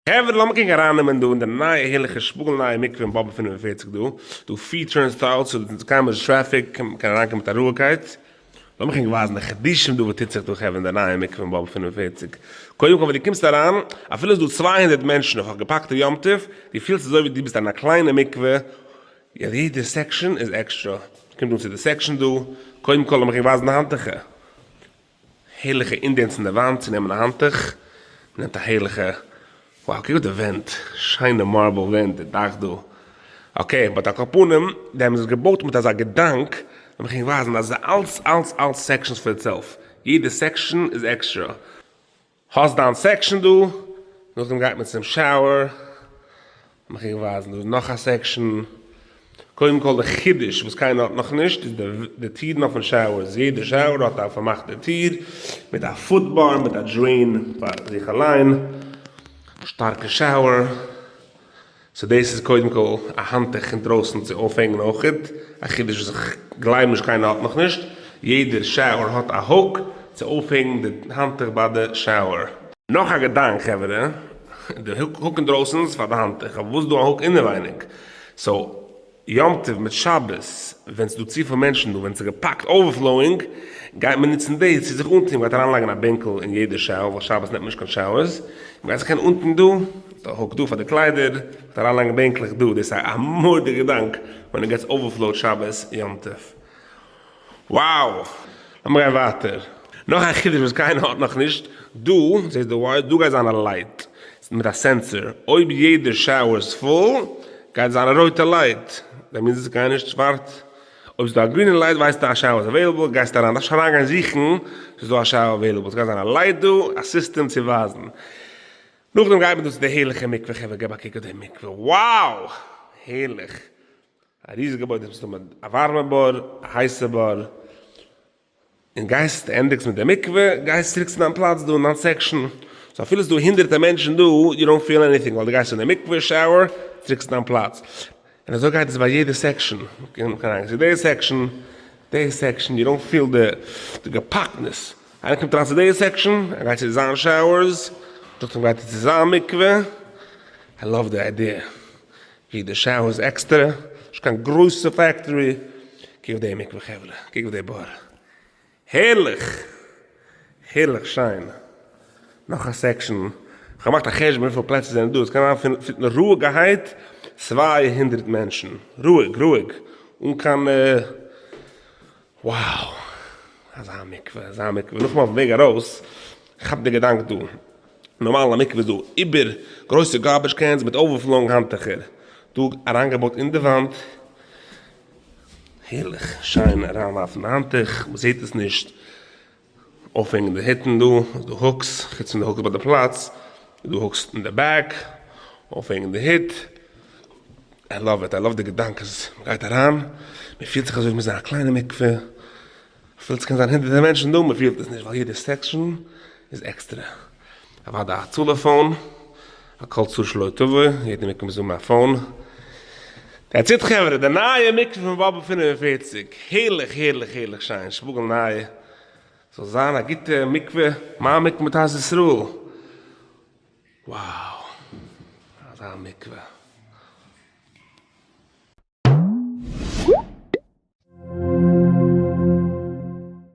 חברה לאמיר קוקן ארייננעמען דא אין די נייע הערליכע שפאגל נייע מקווה אין באבוב 45 דא, דא פיר turnstiles so קיינמאל נישט טרעפיק, מ'קען אריינקומען מיט א רואיגקייט. לאמיך ענק ווייזן די חידושים דא וואס טוט זיך דא חברה אין די נייע מקווה אין באבוב 45. קודם כל ווען דו קומסט אריין, אפילו איז דא 200 מענטשן אויף א געפאקטע יום טוב, דו פילסט אזוי ווי דו ביסט אין א קליינע מקווה, יעדע section איז עקסטרא. קומט אן צו די section דא, קודם כל לאמיך ענק ווייזן די האנטוכער. הערליכע indents אין די וואנט צו נעמען א האנטוך, מ'נעמט א הערליכע, wow קוק אויף די ווענט, שיינע marble ווענט, די דאך דא, okay, but על כל פנים, די האבן עס געבויט מיט אזא געדאנק, לאמיך ענק ווייזן אז עס איז אלץ אלץ אלץ sections for itself, יעדע section איז עקסטרא. האסט דיין section דא, נאכדעם גייט מען צום shower, לאמיך ענק ווייזן, דא איז נאך א section, קודם כל די חידוש וואס קיינער האט נאך נישט איז די טירן אויפן showers, יעדע shower האט א פארמאכטע טיר מיט א foot bar מיט א drain פאר זיך אליין, שטארקע shower. so דאס איז קודם כל א האנטוך אינדרויסן צו אויפהענגן אויכעט, א חידוש וואס איך גלייב נישט קיינער האט נאך נישט, יעדער shower האט א hook צו אויפהענגן די האנטוך ביי די shower. נאך א געדאנק חברה, די hook אינדרויסן איז פאר די האנטוך, אבער וואס איז דא א hook אינעווייניג? so יום טוב מיט שבת ווען ס'דא צופיל מענטשן דא, ווען ס'איז געפאקט overflowing, גייט מען נוצן דאס צו זיך אנטון, מ'גייט אריינלייגן א בענקל אין יעדע shower, ווייל שבת נעמט מען נישט קיין showers, מ'גייט זיך קענען אנטון דא, ס'דא א hook דא פאר די קליידער, מ'גייט אריינלייגן בענקלעך דא, דאס איז א מורא'דיגע געדאנק ווען it gets overflowed שבת יום טוב. Wow! לאמיר גיין ווייטער. נאך א חידוש וואס קיינער האט נאך נישט, דא, זעסט די wire, דא גייט זיין א light מיט א sensor, אויב יעדע shower איז פול, גייט זיין א רויטע light, that means עס גייט נישט, ווארט, אויב ס'איז דא א גרינע light ווייסטו א shower איז available, גייסטו אריין, דארפסט נישט אריינגיין זוכן, ס'איז דא א shower available, ס'גייט זיין א light דא, א סיסטעם צו ווייזן. נאכדעם גייט מען דא צו די הערליכע מקווה, חברה געב א קוק אויף די מקווה, wow! הערליך! א ריזיגע געבוי, דאס איז א ווארעמע בור, א הייסע בור, און גייסט ענדיגסט מיט די מקווה, גייסט צוריק צו דיין פלאץ דא אין דיין section, so אפילו ס'איז דא הונדערטער מענטשן דא, you don't feel anything, ווייל דו גייסט פון די מקווה, shower, צוריק צו דיין פלאץ. און אזוי גייט עס ביי יעדע section, מ'קען אריינגיין צו די section, די section, you don't feel די געפאקטנעס, איינער קומט אריין צו די section, ער גייט צו זיין showers, נאכדעם גייט ער צו זיין מקווה, I love די idea. ווי די shower איז עקסטערע, נישט קיין גרויסע factory, קוק אויף די מקווה חברה, קוק אויף די בור, הערליך! הערליך שיין, נאך א section, כ'האב געמאכט א חשבון וויפיל פלעצער זענען דא, עס קען אריינפיטן רואיגערהייט 200 מענטשן, רואיג רואיג, אן קיין wow! אזא מקווה, אזא מקווה, נאכאמאל אויפן וועג ארויס, כאפט די געדאנק דא, נארמאל אין א מקווה איז דא איבער גרויסע garbage cans מיט overflowing האנטוכער, דא אריינגעבויט אין די וואנט, הערליך שיין אריינווארפן די האנטוך, מ'זעט עס נישט, אויפהענגען די היטן דא, איז דא hooks, חוץ פון די hooks ביי די פלאץ, איז דא hooks אין די back, אויפהענגען די היט, I love it, I love די געדאנק אז מ'גייט אריין, מ'פילט זיך אזוי ווי מ'איז אין א קליינע מקווה, אפילו ס'קען זיין הונדערטער מענטשן דא, מ'פילט עס נישט ווייל יעדע section איז עקסטערע. אוודאי א הצלה phone, א כל צרה שלא תבוא, יעדע מקווה מוז האבן א phone. That's it חברה, די נייע מקווה פון באבוב 45, הערליך הערליך הערליך שיין, שפאגל ניי, זאל זיין א גוטע מקווה, מה מקווה מטהרת ישראל, wow, אזא מקווה.